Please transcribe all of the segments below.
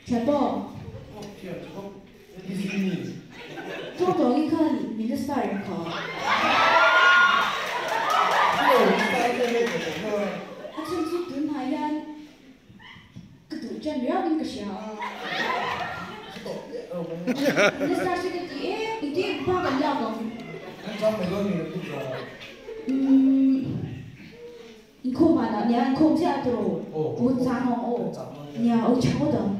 Chapo. Tawngtawngi khan min la star em kha? A chhan chu tun hnai hian ka duh ṭan riau in ka hria a. Min la star se ka ti e, engtin hma kan lak ang? Umm. Inkhawm ah lah nia inkhawm chiah a tiraw? Aw chang ang aw. Nia aw chang ngawt ang.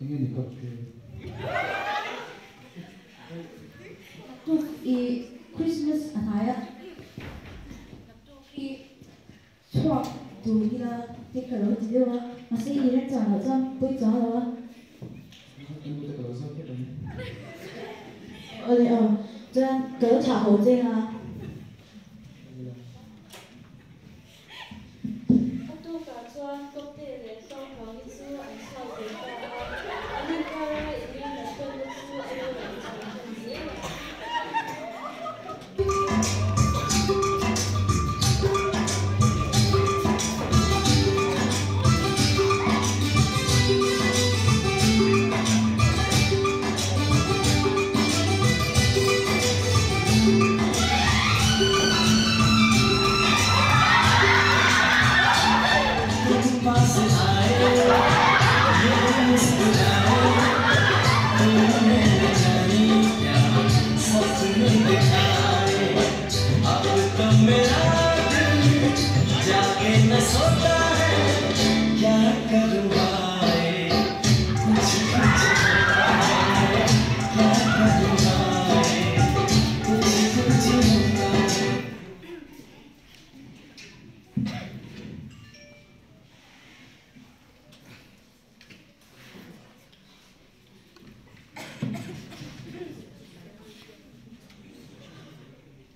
Enge ni kawt te? Naktuk i Christmas a hnai a, naktuk hi chhuak tur ila te ka lo ti deuh a, mahse i remchang loh chuan pawi chuang lo a. Ka nu te ka lo zawt vek ang. Awle aw, chuan ka lo thlah haw che nga. A tukah chuan Tawkte leh Tawngtawngi chu an chhuak ve ta a, an inkara inringnat tawnna chu a lo lang chho tan zel a.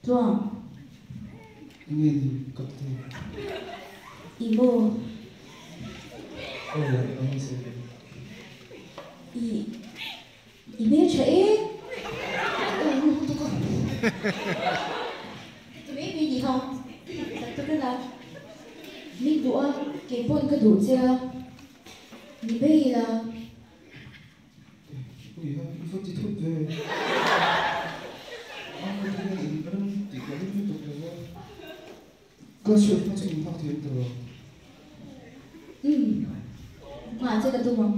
Chuan. Enge ni ka ti? I maw? Aw enge sawi? I I hmeltha e. Ti mai mai ni kha. Tak tak a la. Min duh a, kei pawn ka duh che a. Ni mai ila. Ui ha, i va ti thut ve. Ang ka ti hian in ram tih ka ring lutuk lo va. Ka chhiat hma chu in nghak thei ta lo. Umm, nghah che ka tum ang.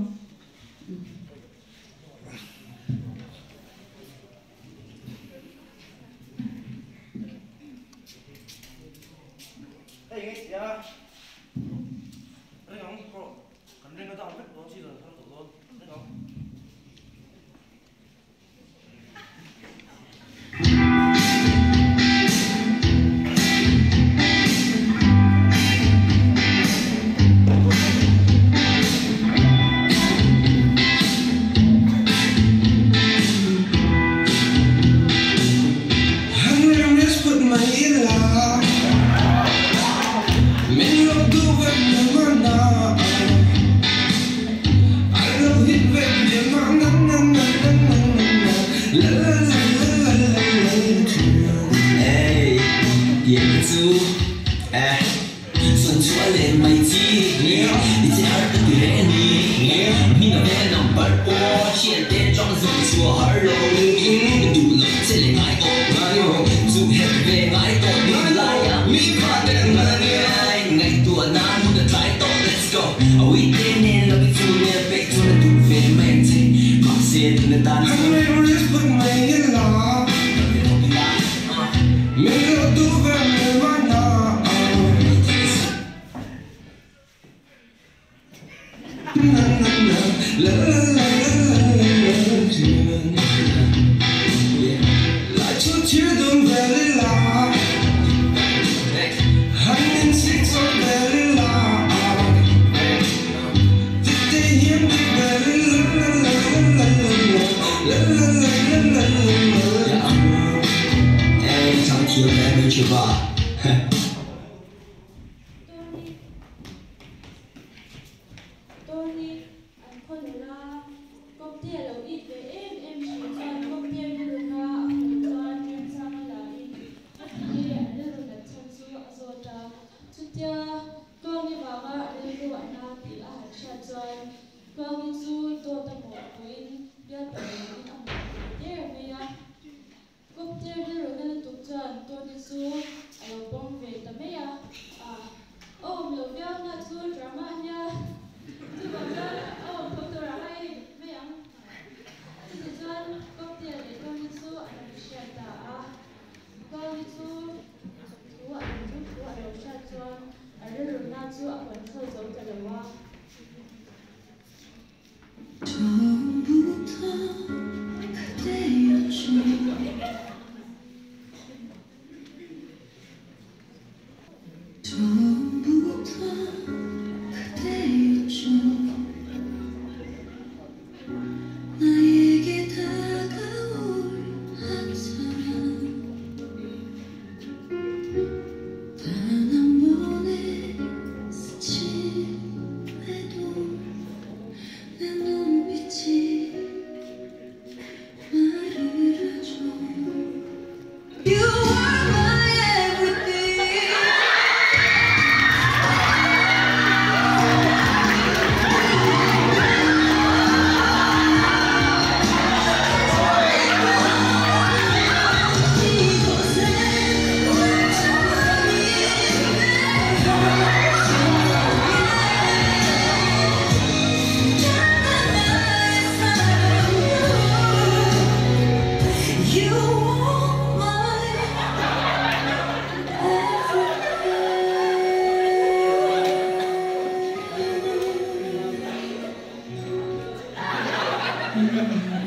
Mm-hmm.